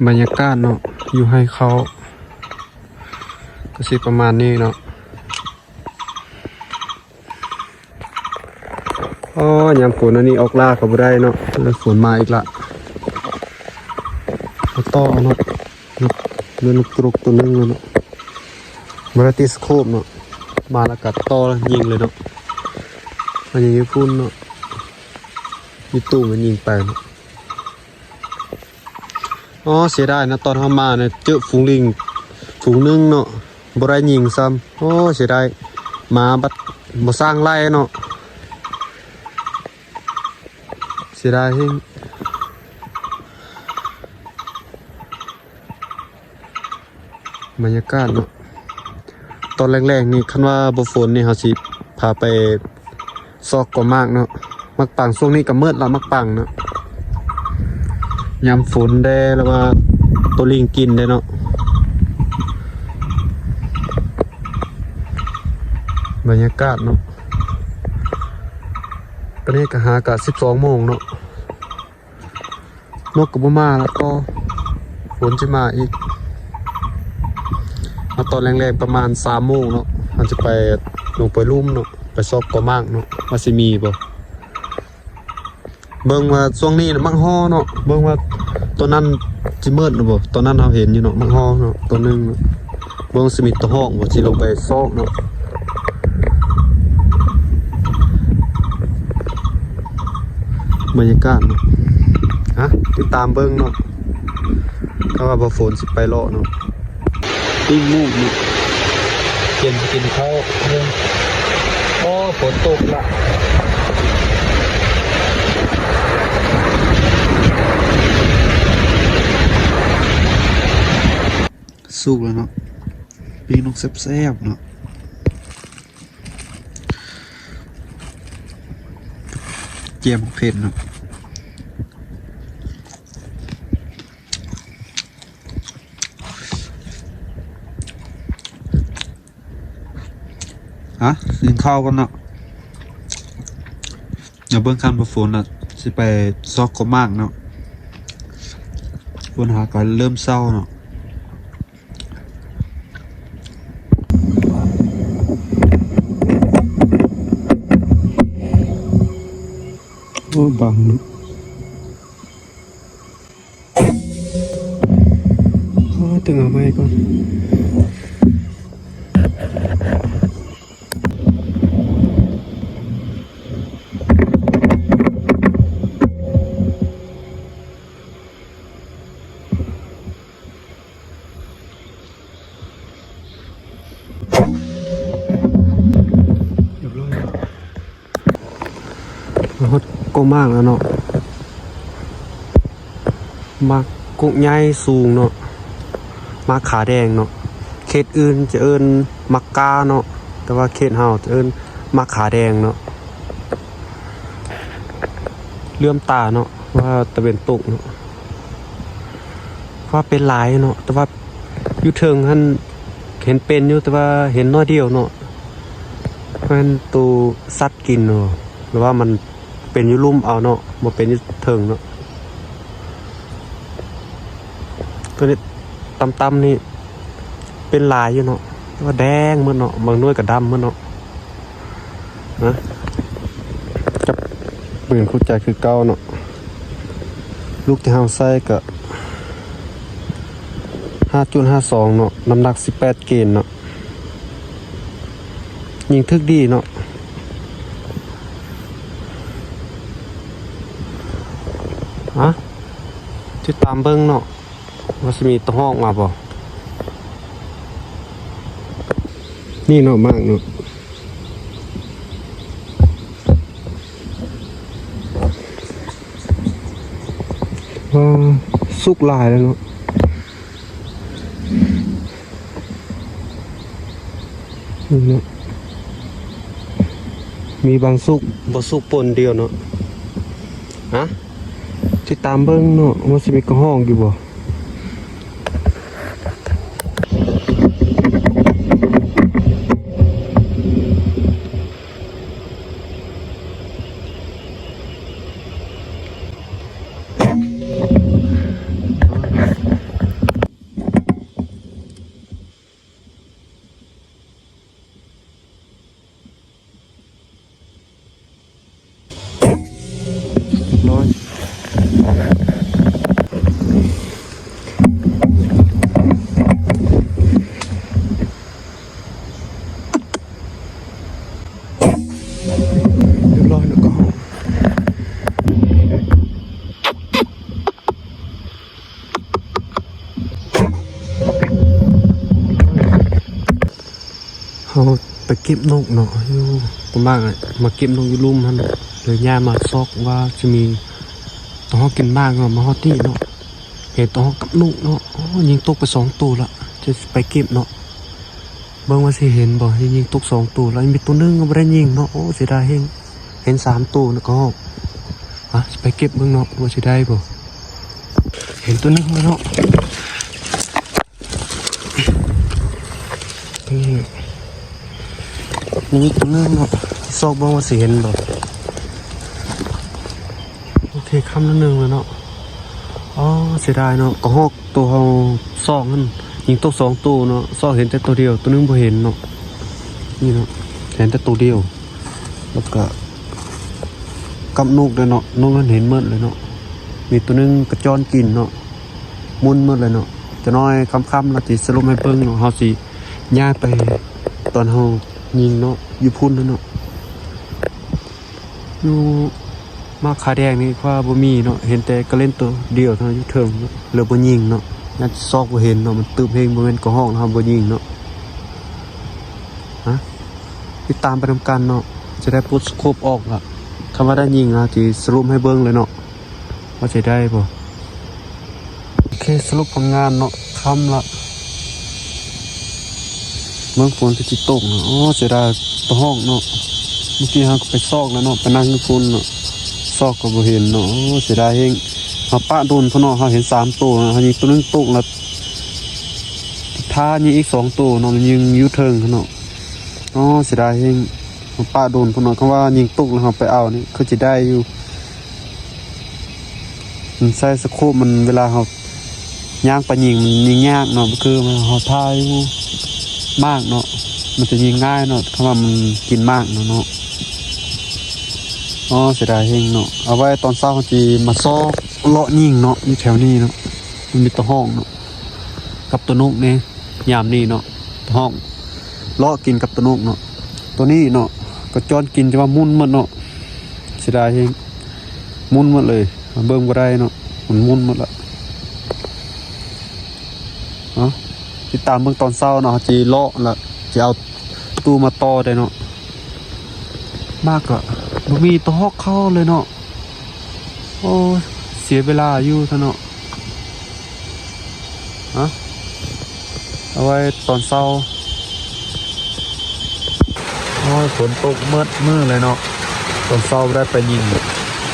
ບັນຍາກາດເນາະ ຢູ່ໄຮ່ເຂົ້າ ກໍຊິປະມານນີ້ເນາະ. ອໍ ຍາມຝົນອັນນີ້ອອກລ່າກໍບໍ່ໄດ້ເນາະ ຝົນມາອີກລະ. ມາຕໍ່ເນາະ ເຫັນນົກກະລົກໂຕໜຶ່ງເນາະ ບໍ່ໄດ້ຕິດສະໂຄບເນາະ ມາແລ້ວກໍຕໍ່ຍິງເລີຍເນາະ. ມັນຍິງຢູ່ພຸ້ນເນາະ ຢູ່ຕູ້ມັນຍິງໄປເນາະ. ອໍ ເສຍດາຍເນາະ ຕອນເຮົາມາເນາະ ເຈີຝູງລິງຝູງໜຶ່ງເນາະ ບໍ່ໄດ້ຍິງຊ້ຳ. ໂອ້ ເສຍດາຍ ມາບັດບໍ່ສ້າງໄລ່ເນາະ ເສຍດາຍແຮງ. ບັນຍາກາດເນາະ ຕອນແລງໆນີ້ ຄັນວ່າບໍ່ຝົນນີ້ ເຮົາຊິພາໄປຊອກກໍໝາກເນາະ ໝາກປັງ. ຊ່ວງນີ້ກໍໝົດລະໝາກປັງເນາະ ຍາມຝົນແດ່ ຫຼືວ່າໂຕລິງກິນແດ່ເນາະ. ບັນຍາກາດເນາະ ຕອນນີ້ກໍຫາກະສິບສອງໂມງເນາະ ນົກກໍບໍ່ມາລະ ກໍຝົນຊິມາອີກ. ມາຕອນແລງໆປະມານສາມໂມງເນາະ ເຮົາຈະໄປ ລົງໄປລຸ່ມເນາະ ໄປຊອກກໍໝາກເນາະ ວ່າຊິມີບໍ່. ເບິ່ງວ່າຊ່ວງນີ້ນະໝາກຫໍ່ເນາະ ເບິ່ງວ່າຕອນນັ້ນຊິໝົດຫຼືບໍ່. ຕອນນັ້ນເຮົາເຫັນຢູ່ເນາະ ໝາກຫໍ່ເນາະ ໂຕໜຶ່ງເນາະ. ເບິ່ງຊິມີໂຕຮອກບໍ່ ຊິລົງໄປຊອກເນາະ. ບັນຍາກາດເນາະ ຮະ ຕິດຕາມເບິ່ງເນາະ ຖ້າວ່າບໍ່ຝົນຊິໄປເລາະເນາະ. ປີ້ງໝູເນາະ ກຽມກິນເຂົ້າເບິ່ງ. ໂອ້ ຝົນຕົກລະ ສຸກແລ້ວເນາະ ປີ້ງນົກແຊບໆເນາະ ກຽມເຜັດເນາະ. ຮະ ກິນເຂົ້າກ່ອນເນາະ ດຽວເບິ່ງຄັນບໍ່ຝົນລະ ຊິໄປຊອກກໍໝາກເນາະ ຝົນຫາກໍເລີ່ມເຊົາເນາະ. ໂອ້ ບັງເນາະ ໂອ້ ຕຶງເອົາໄມ້ກ່ອນ. ຮຽບຮ້ອຍ ມາຮອດກົກໝາກແລ້ວເນາະ ໝາກກົກໃຫຍ່ສູງເນາະ ໝາກຂາແດງເນາະ ເຂດອື່ນຈະເອີ້ນໝາກກ້າເນາະ ແຕ່ວ່າເຂດເຮົາຈະເອີ້ນໝາກຂາແດງເນາະ. ເຫຼື້ອມຕາເນາະ ວ່າຕາເວັນຕົກເນາະ ວ່າເປັນຫຼາຍເນາະ ແຕ່ວ່າຢູ່ເທິງຫັ້ນເຫັນເປັນຢູ່ ແຕ່ວ່າເຫັນໜ້ອຍດຽວເນາະ ແມ່ນໂຕສັດກິນເນາະ ຫຼືວ່າມັນເປັນຢູ່ລຸ່ມເອົາເນາະ ບໍ່ເປັນຢູ່ເທິງເນາະ. ໂຕນີ້ຕ່ຳໆນີ້ ເປັນຫຼາຍຢູ່ເນາະ ແຕ່ວ່າແດງໝົດເນາະ ບາງໜ່ວຍກໍດຳໝົດເນາະ ນະ ຈັບປືນຄູ່ໃຈຄືເກົ່າເນາະ ລູກທີ່ເຮົາໃຊ້ກໍຫ້າຈຸດຫ້າສອງເນາະ ນ້ຳໜັກສິບແປດເກນເນາະ ຍິງຖືກດີເນາະ. ຮະ ຕິດຕາມເບິ່ງເນາະ ວ່າຊິມີໂຕຮອກມາບໍ່? ນີ້ເນາະ ໝາກເນາະ ວ້າ ສຸກຫຼາຍແລ້ວເນາະ ນີ້ເນາະ ມີບາງສຸກ ບໍ່ສຸກປົນດຽວເນາະ ຮະ ຕິດຕາມເບິ່ງເນາະ ວ່າຊິມີກະຮອກຢູ່ບໍ່? ໂອ້ຍ ເຮົາໄປເກັບນົກເນາະ ຢູ່ປ່າໝາກ ມາເກັບນົກຢູ່ລຸ່ມຫັ້ນ ເລີຍຍ່າງມາຊອກວ່າຊິມີໂຕຮອກກິນໝາກເນາະ. ມາຮອດນີ້ເນາະ ເຫັນໂຕຮອກກັບນົກເນາະ. ໂອ້ ຍິງຕົກໄປສອງໂຕລະ ຈະໄປເກັບເນາະ. ເບິ່ງວ່າຊິເຫັນບໍ່ ຍິງຕົກສອງໂຕລະ ມີໂຕໜຶ່ງບໍ່ໄດ້ຍິງເນາະ. ໂອ້ ເສຍດາຍແຮງ ເຫັນສາມໂຕນະກະຮອກ. ອະ ຊິໄປເກັບເບິ່ງເນາະ ວ່າຊິໄດ້ບໍ່. ເຫັນໂຕໜຶ່ງແລ້ວເນາະ. ນີ້ ນີ້ໂຕໜຶ່ງເນາະ ຊອກເບິ່ງວ່າຊິເຫັນບໍ່. ໂອເຄ ຄ່ຳລະໜຶ່ງແລ້ວເນາະ. ອໍ ເສຍດາຍເນາະ ກະຮອກໂຕເຮົາຊອກຫັ້ນ ຍິງຕົກສອງໂຕເນາະ ຊອກເຫັນແຕ່ໂຕດຽວ ໂຕໜຶ່ງບໍ່ເຫັນເນາະ. ນີ້ເນາະ ເຫັນແຕ່ໂຕດຽວ ແລ້ວກະກັບນົກເດ້ເນາະ ນົກນັ້ນເຫັນໝົດເລີຍເນາະ. ມີໂຕໜຶ່ງກະຈ້ອນກິນເນາະ ໝຸ່ນໝົດເລີຍເນາະ. ຈະໜ້ອຍຄ່ຳໆ ລະຊິສະຫຼຸບໃຫ້ເບິ່ງເນາະ ເຮົາຊິຍ້າຍໄປຕອນເຮົາຍິງເນາະ ຢູ່ພຸ້ນຫັ້ນເນາະ. ຢູ່ໝາກຂາແດງນີ້ວ່າບໍ່ມີເນາະ ເຫັນແຕ່ກະເລັນໂຕດຽວເທົ່ານັ້ນຢູ່ເທິງເນາະ ເລີຍບໍ່ຍິງເນາະ. ຍັງຊອກບໍ່ເຫັນເນາະ ມັນຕຶບແຮງ ບໍ່ແມ່ນກະຮອກເຮົາບໍ່ຍິງເນາະ. ຮະ ຕິດຕາມໄປນຳກັນເນາະ ຈະໄດ້ປົດສະໂຄບອອກລະ. ຄັນວ່າໄດ້ຍິງ ເຮົາຊິສະຫຼຸບໃຫ້ເບິ່ງເລີຍເນາະ ວ່າຊິໄດ້ບໍ່. ໂອເຄ ສະຫຼຸບຜົນງານເນາະ ຄ່ຳລະ ເບິ່ງຝົນຄືຊິຕົກເນາະ. ໂອ້ ເສຍດາຍໂຕຮອກເນາະ ເມື່ອກີ້ເຮົາກະໄປຊອກແລ້ວເນາະ ໄປນັ່ງຢູ່ພຸ້ນເນາະ ຊອກກະບໍ່ເຫັນເນາະ. ໂອ້ ເສຍດາຍແຮງ ເຮົາປະດົນພຸ້ນເນາະ ເຮົາເຫັນສາມໂຕເນາະ ເຮົາຍິງໂຕໜຶ່ງຕົກລະ ຖ້າຍິງອີກສອງໂຕເນາະ ມັນຍິງຢູ່ເທິງເນາະ. ອໍ ເສຍດາຍແຮງ ເຮົາປະດົນພຸ້ນເນາະ ຄັນວ່າຍິງຕົກລະເຮົາໄປເອົານີ້ຄືຊິໄດ້ຢູ່. ມັນໃຊ້ສະໂຄບ ມັນເວລາເຮົາຍ່າງໄປຍິງມັນຍິງຍາກເນາະ ຄືເຮົາຖ້າຢູ່ໝາກເນາະ ມັນຈະຍິງງ່າຍເນາະ ຄັນວ່າມັນກິນໝາກເນາະເນາະ. ອໍ ເສຍດາຍແຮງເນາະ ເອົາໄວ້ຕອນເຊົ້າເຮົາຊິມາຊອກເລາະຍິງເນາະ ຢູ່ແຖວນີ້ເນາະ ມັນມີໂຕຮອກເນາະ ກັບໂຕນົກແດ່ ຍາມນີ້ເນາະ ໂຕຮອກເລາະກິນກັບໂຕນົກເນາະ. ໂຕນີ້ເນາະ ກະຈ້ອນກິນ ແຕ່ວ່າໝຸ່ນໝົດເນາະ ເສຍດາຍແຮງ ໝຸ່ນໝົດເລີຍ ເບິ່ງບໍ່ໄດ້ເນາະ ມັນໝຸ່ນໝົດລະ. ເອົາ ຕິດຕາມເບິ່ງຕອນເຊົ້າເນາະ ເຮົາຊິເລາະລະ ຊິເອົາຕູ້ມາຕໍ່ໄດ້ເນາະ. ມາກະບໍ່ມີໂຕຮອກເຂົ້າເລີຍເນາະ. ໂອ້ ເສຍເວລາຢູ່ຊະເນາະ. ຮະ ເອົາໄວ້ຕອນເຊົ້າ. ໂອ້ຍ ຝົນຕົກໝົດມື້ເລີຍເນາະ ຕອນເຊົ້າບໍ່ໄດ້ໄປຍິງ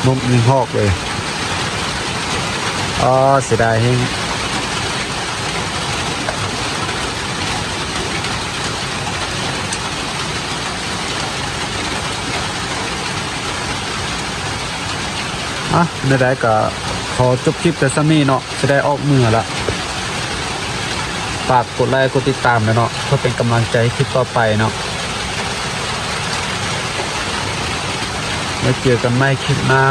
ນົກຍິງຮອກເລີຍ. ອໍ ເສຍດາຍແຮງ. ອະ ແນວໃດກະຂໍຈົບຄລິບແຕ່ສ່ຳນີ້ເນາະ ຊິໄດ້ອອກເມືອລະ. ຝາກກົດໄລ້ກົດຕິດຕາມແດ່ເນາະ ເພື່ອເປັນກຳລັງໃຈໃນຄລິບຕໍ່ໄປເນາະ. ແລ້ວເຈີກັນໃໝ່ຄລິບໜ້າ.